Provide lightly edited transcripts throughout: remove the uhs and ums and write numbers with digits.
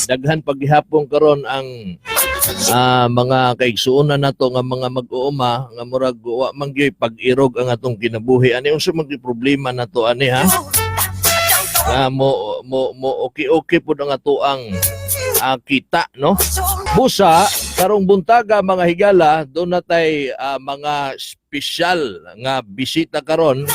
Daghan paghihapon karon ang mga kaigsuonan nato nga mga mag-uuma nga murag wa man gyud pag-irog ang atong kinabuhi ani. Unsa man gyud problema nato ani, ha? Nga mo mo mo okay okay pud ang atoang kita, no? Busa karong buntaga, mga higala, duna tay mga espesyal nga bisita karon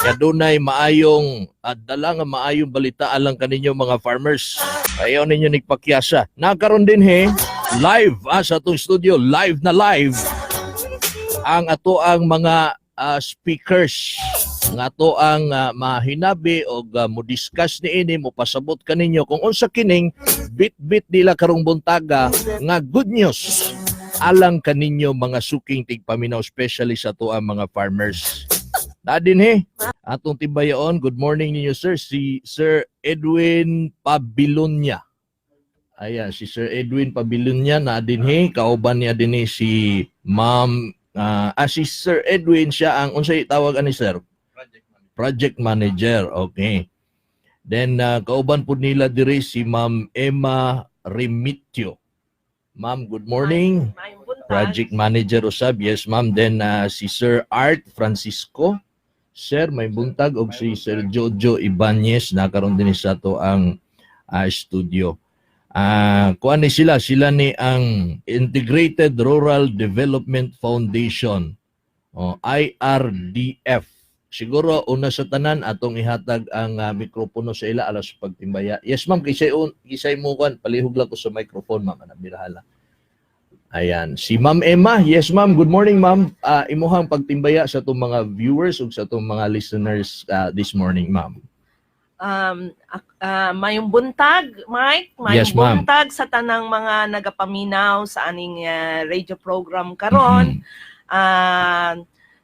nga dunay maayong dala nga maayong balita alang kaninyo, mga farmers. Ayaw ninyo nigpakyasa. Nakaron din he live sa atong studio, live na live ang ato ang mga speakers nga ato ang mahinabi og mo-discuss niini, mo pasabot kaninyo kung unsa kining bit-bit nila karong buntaga nga good news alang kaninyo, mga suking tigpaminaw, especially sa ato ang mga farmers. Na dinhi atong timbayaon, good morning ninyo, sir, si Sir Edwin Pabilonia. Ayan, si Sir Edwin Pabilonia na dinhi, kauban niya dinhi si Ma'am si Sir Edwin, siya ang unsay tawag ani, sir? Project manager. Okay. Then kauban pud nila diri si Ma'am Emma Remitio. Ma'am, good morning. Maayong buntag. Project manager usab. Yes, ma'am. Then si Sir Art Francisco. Sir, may buntag, og si Sir Jojo Ibanez na karon din sa ato ang studio. Kuan ni sila, sila ni ang Integrated Rural Development Foundation o IRDF. Siguro una sa tanan, atong ihatag ang mikropono sa ila alas pagtimbaya. Yes, ma'am, kisay mo kan palihog lang ko sa microphone, ma'am, ana birahala. Ayan, si Ma'am Emma. Yes, ma'am. Good morning, ma'am. Imuhang pagtimbaya sa atong mga viewers ug sa atong mga listeners this morning, ma'am. Mayong buntag, Mike. Mayong Yes, ma'am. Buntag sa tanang mga nagapaminaw sa aning radio program karon.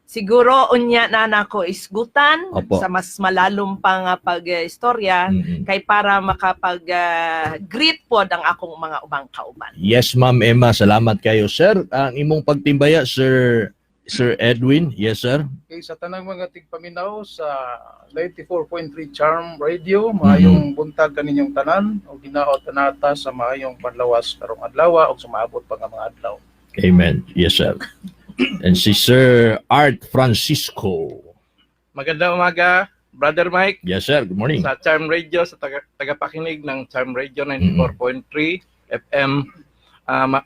Siguro unya na nako isgutan sa mas malalom pa nga pag-istorya kay para makapag greet pod ang akong mga ubang kauban. Yes, Ma'am Emma. Salamat kayo, sir. Ang imong pagtimbaya, Sir Sir Edwin. Yes, sir. Okay, sa tanang mga tigpaminaw sa 94.3 Charm Radio, maayong buntag kaninyong tanan ug hinaot tanata sa maayong panlawas karong adlaw ug sa maabot pa nga mga adlaw. Amen. Yes, sir. And si Sir Art Francisco. Magandang umaga, Brother Mike, Yes, sir. Good morning. Sa Charm Radio, sa tagapakinig ng Charm Radio 94.3 FM.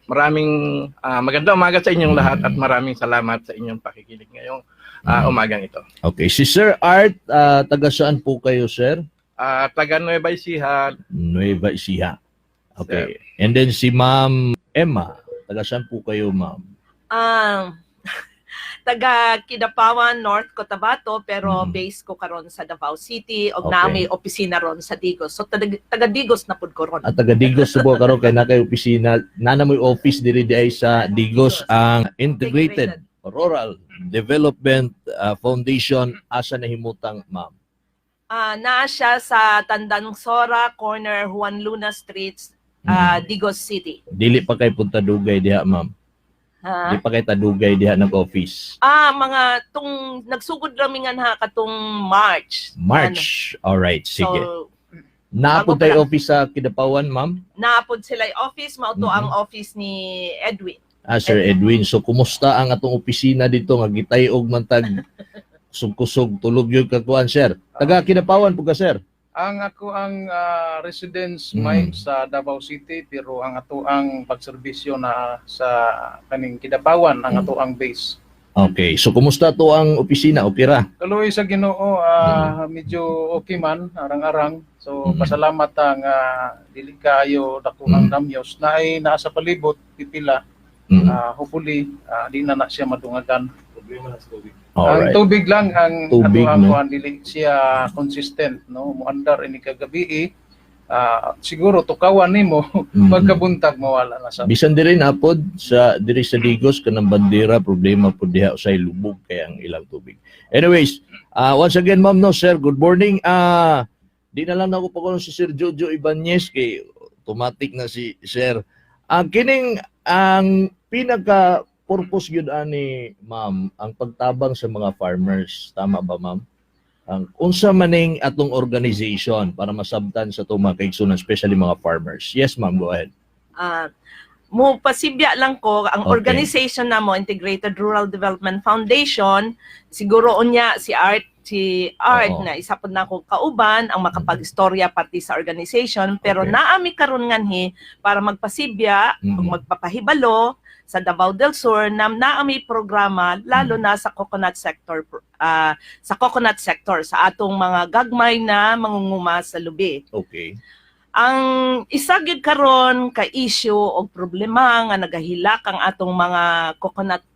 Maraming magandang umaga sa inyong lahat at maraming salamat sa inyong pakikinig ngayong umagang ito. Okay. Si Sir Art, taga saan po kayo, sir? Taga Nueva Ecija. Nueva Ecija. Okay. And then si Ma'am Emma, taga saan po kayo, ma'am? Taga Kidapawan, North Cotabato, pero base ko karon sa Davao City ug naa may opisina ron sa Digos. So taga Digos na pud ko ron. At taga Digos po karon kay na kay opisina, nana mo'y office diri di ay sa Digos ang Integrated Rural Development Foundation. Asa nahimutang, ma'am? Naa siya sa Tandang Sora, corner Juan Luna Street, Digos City. Dili pa kay punta dugay diha, ma'am? Ha? Di pa kay tadugay diha nag-office? Mga tung nagsugod ramingan ha katong March. March. All right, Ano? sige. So, Naa bago pud tay pa lang. Office sa Kidapawan, ma'am? Naa pod sila yung office, mao to ang office ni Edwin. Ah, Sir Edwin. So kumusta ang atong opisina dito nga gitay-og man tag kusog-kusog tulog yun kakuan, sir? Taga Kidapawan po ka, sir? Ang ako ang residence, Mike, sa Davao City, pero ang ato ang pagserbisyo na sa kaning Kidapawan ang ato ang base. Okay. So kumusta to ang opisina? Okay ra? Kaluoy sa Ginoo, medyo okay man arang-arang. So pasalamat ang dili kaayo dako ang damyos naay naa sa palibot pipila. Hopefully di na na siya madungagan. Ang tubig lang ang Tubig, ato ang no? kuan, dili siya consistent, no? Muandar ini kagabi, siguro tukawan nimo, pagkabuntag mawala na sa Bisan diri napod sa diri sa Digos kanang bandera, problema pud diha usay, lubog kay ang ilang tubig. Anyways, once again, ma'am, no, sir, good morning. Di na lang ako pa si Sir Jojo Ibanez kay automatic na si sir. Ang kining ang pinaka purpose gyud ani, ma'am, ang pagtabang sa mga farmers, tama ba, ma'am? Ang unsa maning atong organization para masabtan sa atong mga kaigsunan, especially mga farmers. Yes, ma'am, go ahead. Mo pasibya lang ko ang organization namo, Integrated Rural Development Foundation. Siguro unya si Art na isa pod nako kauban ang makapag-istorya pati sa organization, pero naami karon nganhi para magpasibya ug magpapahibalo sa Davao del Sur na naami programa, lalo na sa coconut sector, sa coconut sector, sa atong mga gagmay na mangunguma sa lubi. Ang isa gyud karon ka issue o problema nga nagahilak ang atong mga coconut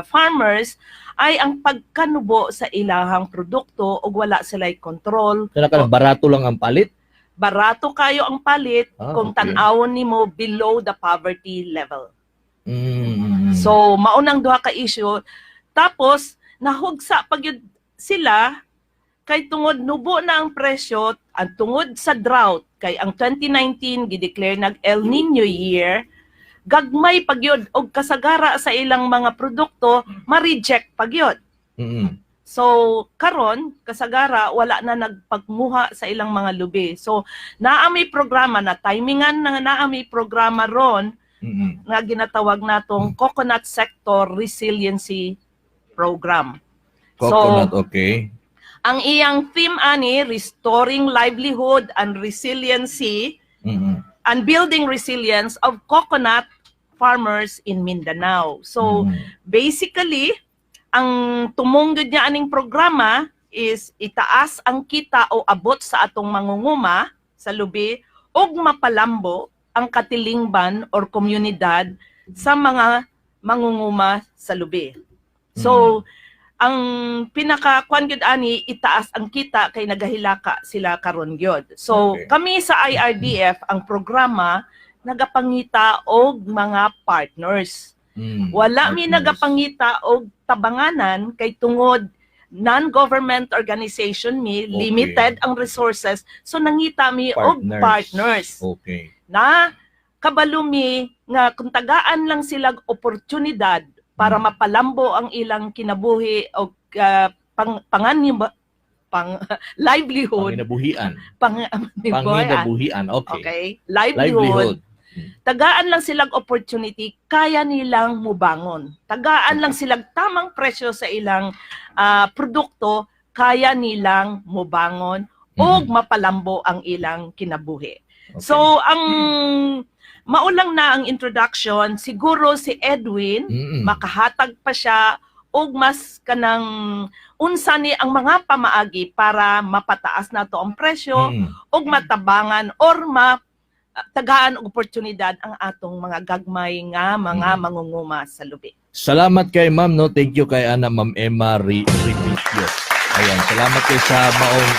farmers ay ang pagkanubo sa ilahang produkto ug wala sila'y control. Kana kana barato lang ang palit? Barato kayo ang palit kung tan-awon nimo below the poverty level. So maunang duha ka issue, tapos nahugsa pag yun sila kay tungod nubo na ang presyo ang tungod sa drought, kay ang 2019 gideclare nag El Nino year, gagmay pagyud og kasagara sa ilang mga produkto ma-reject pagyud. So karon kasagara wala na nagpagmuha sa ilang mga lubi. So naa may programa na timingan na naa may programa ron nga ginatawag natong Coconut Sector Resiliency Program. Coconut, So, ang iyang theme ani, restoring livelihood and resiliency and building resilience of coconut farmers in Mindanao. So basically, ang tumong gyud niya aning programa is itaas ang kita o abot sa atong mangunguma sa lubi ug mapalambo ang katilingban or komunidad sa mga mangunguma sa lubi. So ang pinaka kwan gyud ani, itaas ang kita kay nagahilaka sila karon gyud. So kami sa IRDF, ang programa nagapangita og mga partners. Wala mi Partners. nagapangita og tabanganan kay tungod non-government organization mi, limited ang resources, so nangita mi og Partners. partners na kabalo mi nga kung tagaan lang silang oportunidad para mapalambo ang ilang kinabuhi o pang pangani pang livelihood. Panginabuhian. Pang Panginabuhian. Okay. Okay, livelihood. Livelihood. Tagaan lang silang opportunity, kaya nilang mubangon. Tagaan lang silang tamang presyo sa ilang produkto, kaya nilang mubangon ug mapalambo ang ilang kinabuhi. So ang maulang na ang introduction, siguro si Edwin makahatag pa siya og mas kanang unsa ni ang mga pamaagi para mapataas nato ang presyo ug matabangan or ma tagaan og oportunidad ang atong mga gagmay nga mga mangunguma sa lubi. Salamat kay ma'am, no? Thank you kay ana Ma'am Emma Remigio. Ayan, salamat kay sa maong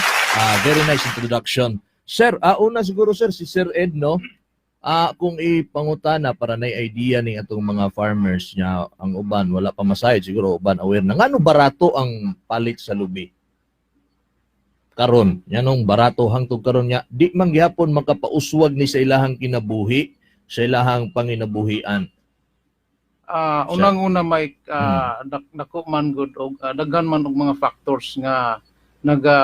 very nice introduction. Sir, una siguro, sir, si Sir Ed, no? Kung ipangutana para nay idea ning atong mga farmers niya, ang uban wala pa masayod siguro, uban aware na ngano barato ang palit sa lubi karon, nganong barato hangtod karon nya di man gihapon makapauswag ni sa ilahang kinabuhi, sa ilahang panginabuhian? Unang-una, Mike, dako man gud og daghan man og mga factors nga naga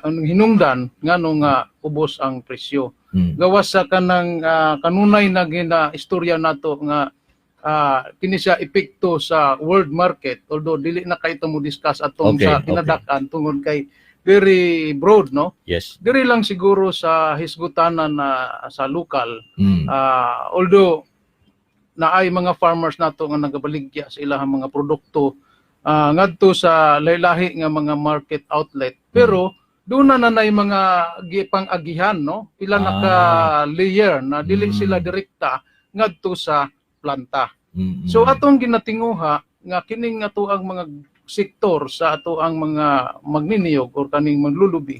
ang hinungdan ngano nga ubos ang presyo. Gawas sa kanang kanunay na gina istorya nato nga kini siya epekto sa world market, although dili na kay mo discuss atong sa kinadak-an tungod kay very broad, no? Diri lang siguro sa hisgutanan na sa lokal. Although naay mga farmers nato nga nagabaligya sa ilahang mga produkto ngadto sa lahi-lahi nga mga market outlet, pero doon na nanay mga gipang-agihan, no, pila na ka layer na dili sila direkta ngadto sa planta. So atong ginatinguha nga kining ato ang mga sektor sa ato ang mga magniniyog or kaning manglulubi,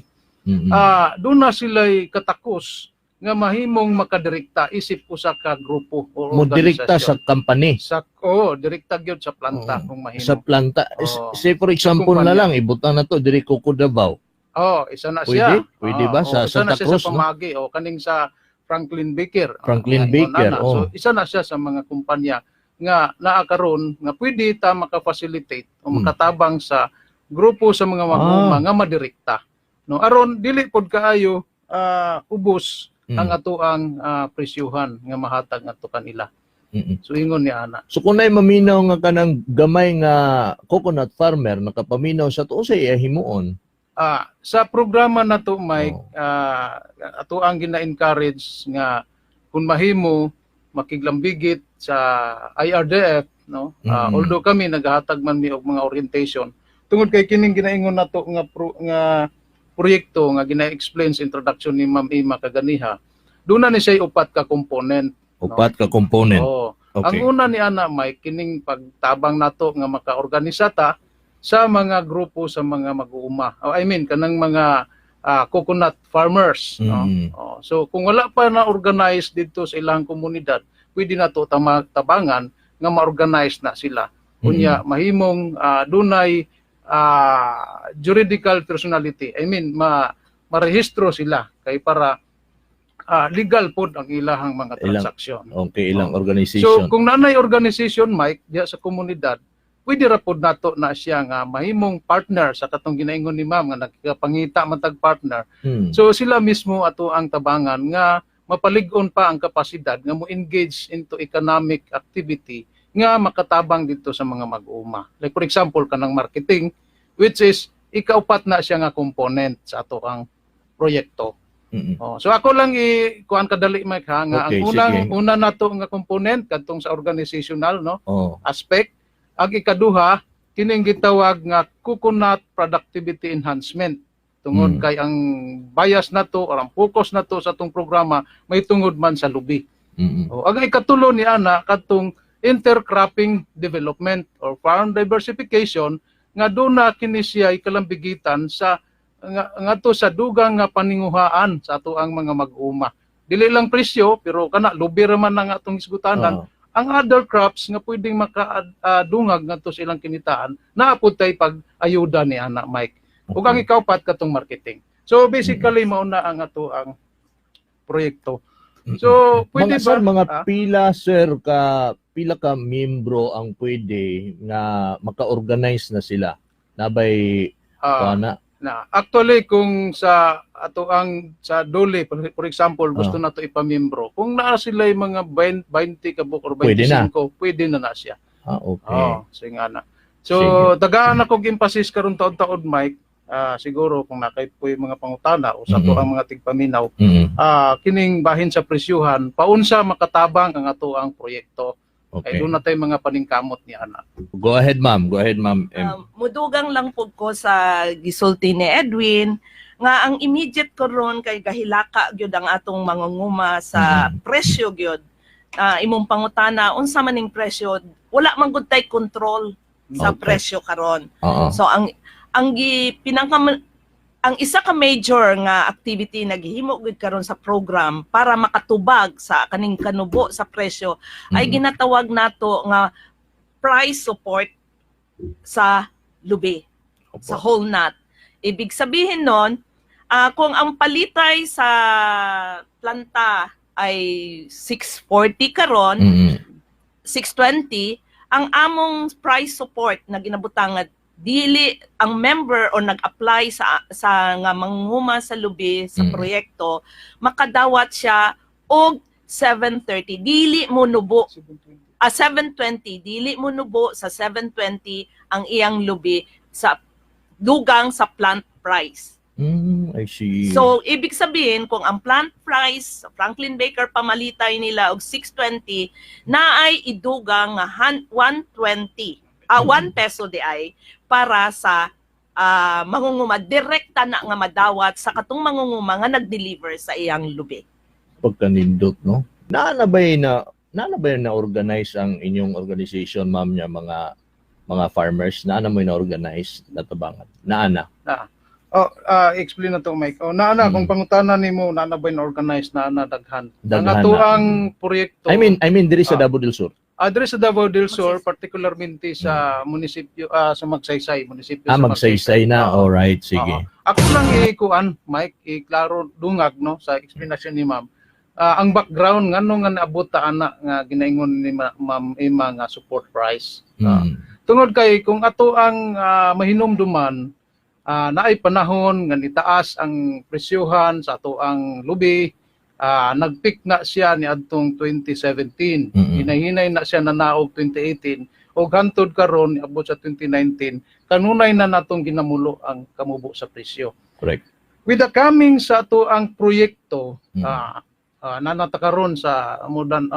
doon na sila'y katakos nga mahimong makadirekta isip usa ka grupo o Mo direkta sa organisasyon. Company. Sa, oh, direkta gyud sa planta kung mahimo. Sa planta. Oo. Say for example na Kumpanya. lang, ibutang na to diri ko Davao. Oh, isa na Pwede? siya. Pwede ba? Oh, Sa isa Santa na siya Cruz, sa no? pamagi o kaning sa Franklin Baker. Franklin Ah, Baker, na. oh. So isa na siya sa mga kumpanya nga naa karon nga pwede ta maka-facilitate o makatabang sa Grupo sa mga mag-uuma nga madirekta. No, aron dili pod kaayo ubos ang atoang presyuhan nga mahatag ngadto kanila. So ingon ni ana. So kung naay maminaw nga kanang gamay nga coconut farmer nakapaminaw sa to, unsay iya himuon? Sa programa nato, Mike, ato ang gina-encourage nga kung mahimo makiglambigit sa IRDF, no? Although kami naghahatag man mi og mga orientation tungod kay kining ginaingon nato nga proyekto nga gina-explain sa introduction ni Ma'am Ima kaganiha, doon na ni siya upat ka component. Upat ka component. Oo. Ang una ni ana, Mike, kining pagtabang nato nga makaorganisa ta sa mga grupo sa mga mag-uuma. Oh, I mean kanang mga coconut farmers, no? Oh, so kung wala pa na organize dito sa ilang komunidad, pwede nato tabangan nga ma-organize na sila. Unya mahimong dunay juridical personality. I mean ma marehistro sila kay para legal pod ang ilahang mga transaksyon. Okay, ilang So organization. Kung nanay organization, Mike, diya sa komunidad, pwede ra pod nato na siya nga mahimong partner sa katong ginaingon ni Ma'am nga nagpangita man tag partner. So sila mismo ato ang tabangan nga mapalig-on pa ang kapasidad nga mo engage into economic activity nga makatabang dito sa mga mag-uuma. Like for example, kanang marketing, which is ikaupat na siya nga component sa ato ang proyekto. Oh, so ako lang i kuan kadali, Mike, ha, nga ang unang sige. una nato nga component kadtong sa organizational, no, aspect. Ang ikaduha kining gitawag nga coconut productivity enhancement tungod kay ang bias nato or ang focus nato sa atong programa may tungod man sa lubi. Oh, ang ikatulo ni ana kadtong intercropping development or farm diversification nga doon na kini siya ikalambigitan sa nga ngadto sa dugang nga paninguhaan sa ato ang mga mag-uma. Dili lang presyo, pero kana lubi ra man ang atong hisgutanan. Ang other crops nga pwedeng makadungag ngadto sa ilang kinitaan, naa pud tay pag ayuda ni ana, Mike. Ug ang ikaupat katong marketing. So basically mao na ang ato ang proyekto. So pwede Mga sir, ba mga Ah? pila, sir, ka pila ka miyembro ang pwede nga maka-organize na sila? Nabay na? Na actually kung sa ato ang sa DOLE, for example, gusto na to ipamiyembro, kung naa sila yung mga 20, 20 ka buok or 25, Pwede na. pwede na na siya. Oh, so nga na. So Sige. dagaan ako emphasis karon taon-taon, Mike, siguro kung nakay po yung mga pangutana o sa ato ang mga tigpaminaw, kining bahin sa presyuhan, paunsa makatabang ang ato ang proyekto. Kay doon na tayo mga paningkamot ni ana. Go ahead, ma'am. Go ahead, ma'am. M. Mudugang lang po ko sa gisulti ni Edwin nga ang immediate karon kay gahilaka gyud ang atong mangunguma sa presyo gyud. Imong pangutana unsa man ning presyo, wala man gud tay control sa presyo karon. So ang ang gi pinaka ang isa ka major nga activity na gihimo gud karon sa program para makatubag sa kaning kanubo sa presyo ay ginatawag nato nga price support sa lubi, sa whole nut. Ibig sabihin nun, kung ang palitay sa planta ay 640 karon, 620, ang among price support na ginabutangan, dili ang member o nag-apply sa nga mangunguma sa lubi sa proyekto, makadawat siya og 730, dili mo nubo, 720, dili mo nubo sa 720 ang iyang lubi sa dugang sa plant price. I see. So, ibig sabihin, kung ang plant price, Franklin Baker pamalitay nila og 620, naay idugang nga 120, 1 peso di ay, para sa mangunguma, direkta na nga madawat sa katong mangunguma nga nag-deliver sa iyang lubi. Pagkanindot, no? Naa na ba na organize ang inyong organization, ma'am, niya mga farmers? Naa na mo na-organize natabangan? Naa na? Oh, explain na to, Mike. Oh, naa na kung pangutana nimo naa na ba organize, naa na daghan. Ang Daghan ato na. ang proyekto I mean diri sa Davao del Sur. Diri sa Davao del Sur, particularmente sa munisipyo sa Magsaysay, munisipyo Ah, sa Magsaysay na. Oo. All right, sige. Oo. Ako lang ikuan, Mike, iklaro dungag, no, sa explanation ni Ma'am. Ang background ngano nga naabot ta ana nga ginaingon ni Ma'am Emma nga support price. Tungod kay kung ato ang mahinumduman, naay panahon nga nitaas ang presyuhan sa ato ang lubi, nag-peak na siya ni adtong 2017. Hinay-hinay na siya nanaog 2018 ug hantod karon niabot sa 2019, kanunay na natong ginamulo ang kamubo sa presyo. With the coming sa ato ang proyekto, nanata karon sa more than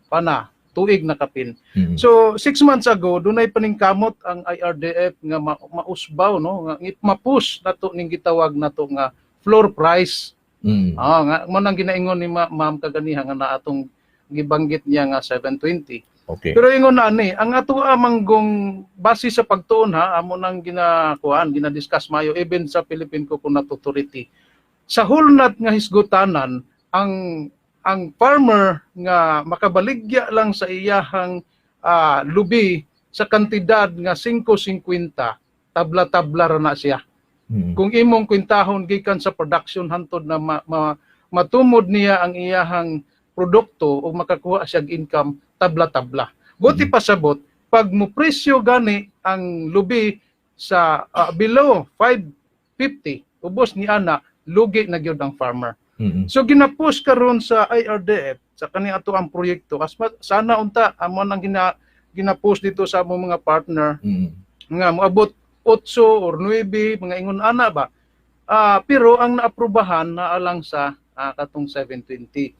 pana tuig na kapin. So 6 months ago, dunay paningkamot ang IRDF nga mausbaw, no, nga ma-push nato ning gitawag nato nga floor price. Nga mo nang ginaingon ni ma'am kaganiha nga na atong gibanggit niya nga 720. Pero ingon na ani, ang ato amanggong base sa pagtuon ha, amo nang ginakuan, gina-discuss mayo even sa Philippine Coconut Authority. Sa hulnat nga hisgutanan, ang farmer nga makabaligya lang sa iyahang lubi sa kantidad nga 5.50, tabla-tabla ra na siya. Kung imong kwentahon gikan sa production hantod na matumod niya ang iyahang produkto o makakuha siya income, tabla-tabla. Buti pasabot, pag mo presyo gani ang lubi sa below 550, ubos ni ana, lugi na gyud ang farmer. So gina-push karon sa IRDF sa kani ato ang proyekto. As sana unta amo nang gina-push dito sa among mga partner nga moabot 8 or 9, mga ingon ana ba. Pero ang naaprubahan naa lang sa katong 720.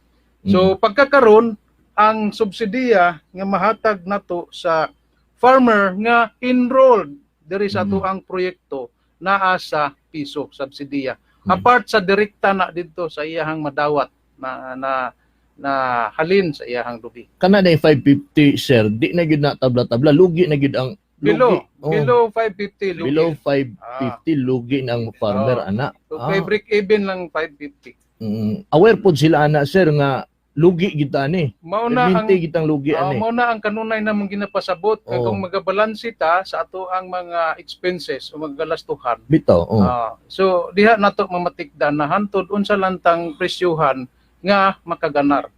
So pagkakaron, ang subsidiya nga mahatag nato sa farmer nga enrolled diri sa ato ang proyekto naa sa piso subsidiya. Apart sa direkta na didto sa iyahang madawat na na na halin sa iyahang lubi. Kana na yung 550, sir, di na gyud na tabla-tabla, lugi na gyud ang Below, lugi. Oh, below 550 lugi. Below 550, lugi ng farmer ana. So, kay break even lang 550. Aware pod sila ana, sir, nga lugi kita ani. Mao na ang Perminti kitang lugi ani. Mao na ang kanunay namong ginapasabot kay kung magabalanse ta sa ato ang mga expenses o mga galastuhan. Bitaw, oh. So diha nato mamatikdan na hantod unsa lantang presyuhan nga makaganar.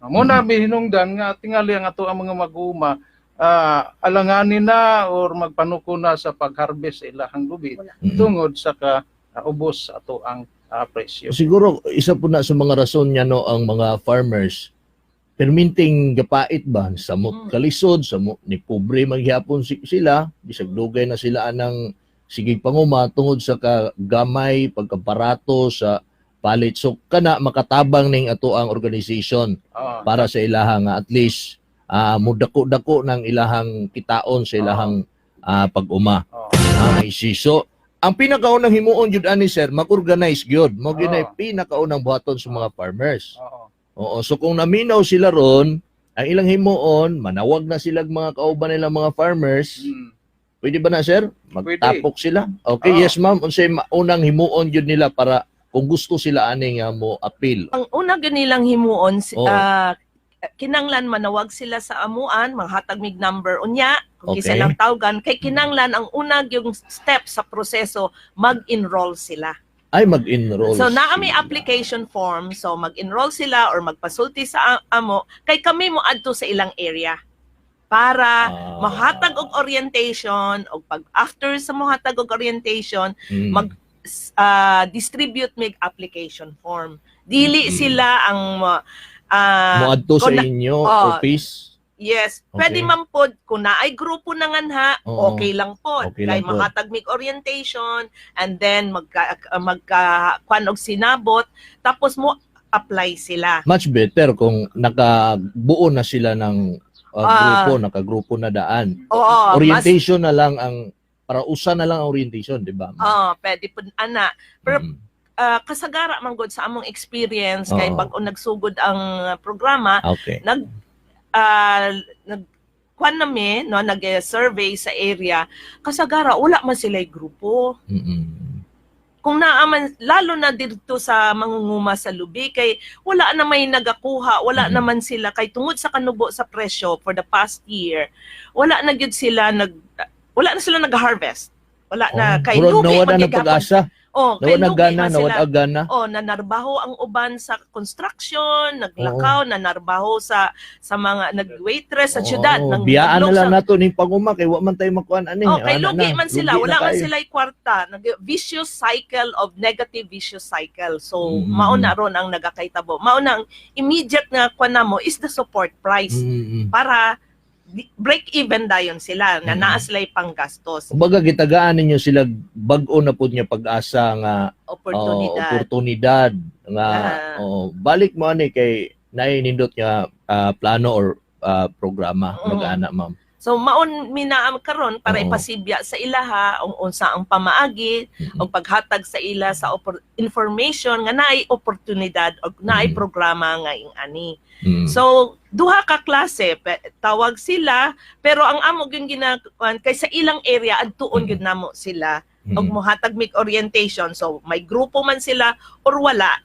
Mo na hinungdan nga tingali ang ato ang mga mag-uuma, alanganin na or magpanuko na sa pag-harvest sa ilahang lubi tungod sa ka ubos sa ato ang presyo. Siguro isa po na sa mga rason niya, no, ang mga farmers perminting gapait ba samot kalisod, samot ni pobre maghapon sila, bisag dugay na sila anang sige panguma tungod sa kagamay pagkabarato sa palit. So kana makatabang ning ato ang organization para sa ilaha nga at least mudako-dako ng ilahang kitaon sa ilahang pag-uma. I see. So, ang pinakaunang himuon jud ani, sir, mag-organize gyud. Mo gyud ay pinakaunang buhaton sa mga farmers. Oo, so kung naminaw sila ron, ang ilang himuon, manawag na sila mga kauban nilang mga farmers. Pwede ba na, sir? Magtapok sila. Okay, Oo. yes ma'am, unsay unang himuon jud nila para kung gusto sila ani nga mo appeal? Ang una ganilang himuon, kinanglan manawag sila sa amuan, manghatag mig number unya, kung kinsa lang tawgan, kay kinanglan ang una yung step sa proseso, mag-enroll sila. Ay, mag-enroll So naa may sila. application form, so mag-enroll sila or magpasulti sa amo kay kami mo adto sa ilang area para mahatag og orientation, og pag after sa mohatag og orientation, distribute mig application form. Dili sila ang Moadto sa inyo office. Yes, pwede man pod kung naay grupo na nganha, okay lang pod. Okay Kay lang pod. mahatag mig orientation and then magka kuan og sinabot, tapos mo apply sila. Much better kung nakabuo na sila ng grupo, nakagrupo na daan. Oo, mas Orientation na lang ang para usa na lang ang orientation, di ba? Oo, pwede pod ana. Pero kasagara man gud sa among experience kay bag-o nagsugod ang programa, nag kuan nami, no, nag-survey sa area, kasagara wala man sila grupo. Kung naa man, lalo na dito sa mangunguma sa lubi, kay wala na may nagakuha, wala naman sila kay tungod sa kanubo sa presyo for the past year, wala na gyud sila nag wala na sila nag-harvest. Wala na Oh, kay murag lugi nawala man ng gihapon. pag-asa. Oh, kay Nawad lugi gana, man nawad sila. Agana. Oh, nanarbaho ang uban sa construction, naglakaw, nanarbaho sa mga nag-waitress sa syudad, Oo, nang biyaan na naglok lang nato ning panguma kay wa man tayo makuan ani. Oh, kay Ana lugi na, man sila, lugi wala na man kayo. sila kwarta. Nag vicious cycle of negative vicious cycle. So, mao na ron ang nagakaitabo. Mao na ang immediate nga kwan namo is the support price para break even dayon sila nga naa sila'y panggastos. Kumbaga gitagaan ninyo sila bag-o na pud nga pag-asa nga, oh, Oportunidad. Oportunidad nga oh, balik mo ani kay naay nindot nga plano or programa mag-ana, ma'am. So maon minaam karon para ipasibya sa ilaha ang unsa ang pamaagi og paghatag sa ila sa information nga naay oportunidad og naay programa nga ing ani. So duha ka klase tawag sila, pero ang amo gyud ginakuan kay sa ilang area adtuon gyud namo sila og mohatag mig orientation. So may grupo man sila or wala.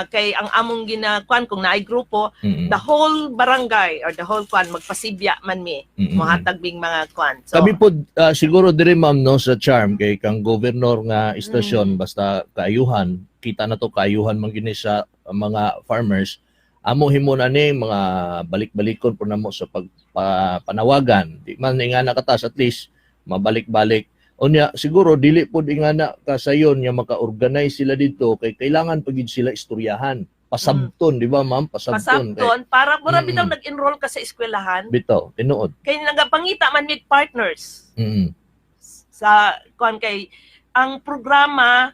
Kay ang among ginakuan, kung naay grupo, the whole barangay or the whole kwan magpasibya man mi, mohatag mig mga kwan. So Kami po siguro diri, ma'am, no, sa Charm kay kang governor nga istasyon, basta kaayuhan kita na to, kaayuhan man gini sa mga farmers, amo himo na ni mga balik-balikon po namo sa panawagan, di man nga nakatas, at least mabalik-balik. Unya siguro dili pod ingana kasayon nga maka-organize sila dito kay kailangan pag gyud sila istoryahan, pasabton, di ba, ma'am? Pasabton kay Pasabton para mura bitaw nag-enroll ka sa eskwelahan. Bitaw, tinuod. Kay nagapangita man mig partners sa kwan kay ang programa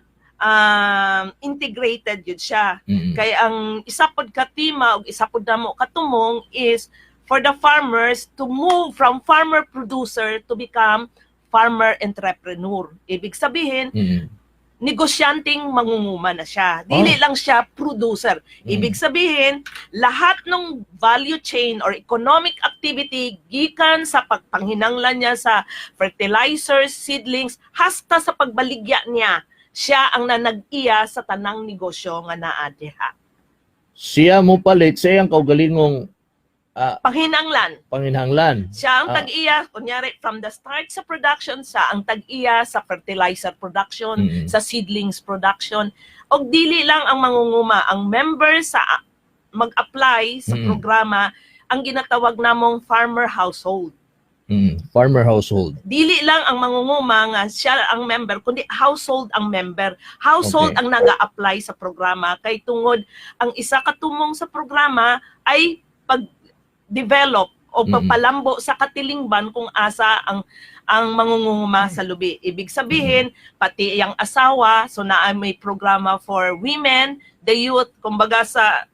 integrated yun siya. Kay ang isa pod ka tema ug isa pod namo katumong is for the farmers to move from farmer producer to become farmer entrepreneur. Ibig sabihin, negosyanteng mangunguma na siya. Dili lang siya producer. Ibig sabihin, lahat ng value chain or economic activity gikan sa pagpanghinanglan niya sa fertilizers, seedlings, hasta sa pagbaligya niya, siya ang nanag-iya sa tanang negosyo nga naa diha. Siya mo palit sa iyang kaugalingong Panghinanglan. Panginhanglan. Siya ang tag-iya, kunyari from the start sa production, sa ang tag-iya sa fertilizer production, sa seedlings production. Og dili lang ang mangunguma, ang member sa mag-apply sa programa ang ginatawag namong farmer household. Farmer household. Dili lang ang mangunguma nga siya ang member, kundi household ang member. Household ang naga-apply sa programa kay tungod ang isa ka tumong sa programa ay pag-develop o pagpalambo sa katilingban kung asa ang mangunguma sa lubi. Ibig sabihin, pati iyang asawa, so naa may programa for women, the youth, kumbaga sa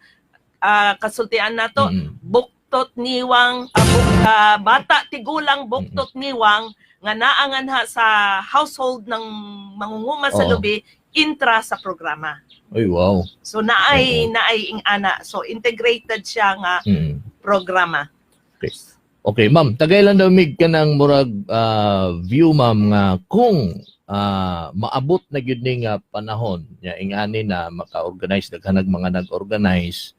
kasultian nato, buktot niwang, bata tigulang, buktot niwang nga naangan ha sa household ng mangunguma sa lubi intra sa programa. Ay, wow. So naay naay ing ana. So integrated siya nga programa. Okay, ma'am, tagay lang daw mig ka ng murag view, ma'am, nga kung maabot na gyud ni nga panahon nya ingani na maka-organize daghanag mga nag-organize,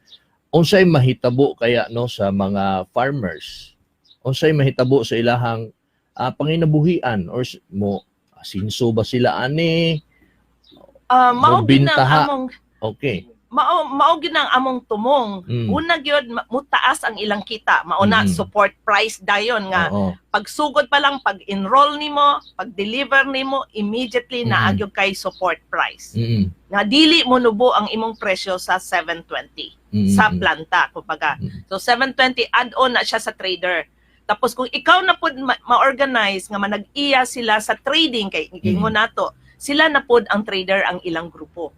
unsay mahitabo kaya, no, sa mga farmers? Unsay mahitabo sa ilahang panginabuhian or mo asinso ba sila ani? Mao gyud ang Mobintaha. Among mao gyud ang among tumong. Una gyud mutaas ang ilang kita. Mao na support price dayon nga pagsugod pa lang, pag-enroll nimo, pag-deliver nimo, immediately naa gyud kay support price. Nga dili mo nubo ang imong presyo sa 720 sa planta kumbaga. So 720 add-on na siya sa trader. Tapos kung ikaw na pud ma-organize nga manag-iya sila sa trading kay ingon nato, sila na pud ang trader ang ilang grupo.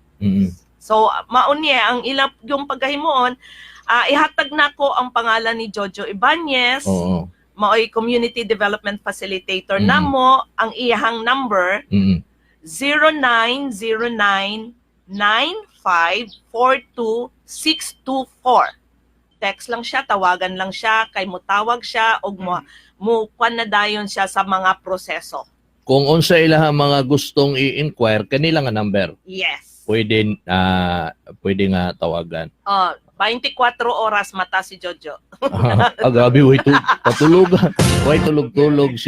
So maon niya ang ilang yung pagkahimuon, ihatag nako ang pangalan ni Jojo Ibanez, maoy community development facilitator namo, ang iyahang number 0909 9542624. Text lang siya, tawagan lang siya, kay mutawag siya og mo kwan na dayon siya sa mga proseso. Kung unsa ilahang mga gustong i-inquire kanila nga number. Yes. Pwede nga tawagan. Oh, 24 oras mata si Jojo. Ah, grabe, way patulog. Way tulog-tulog si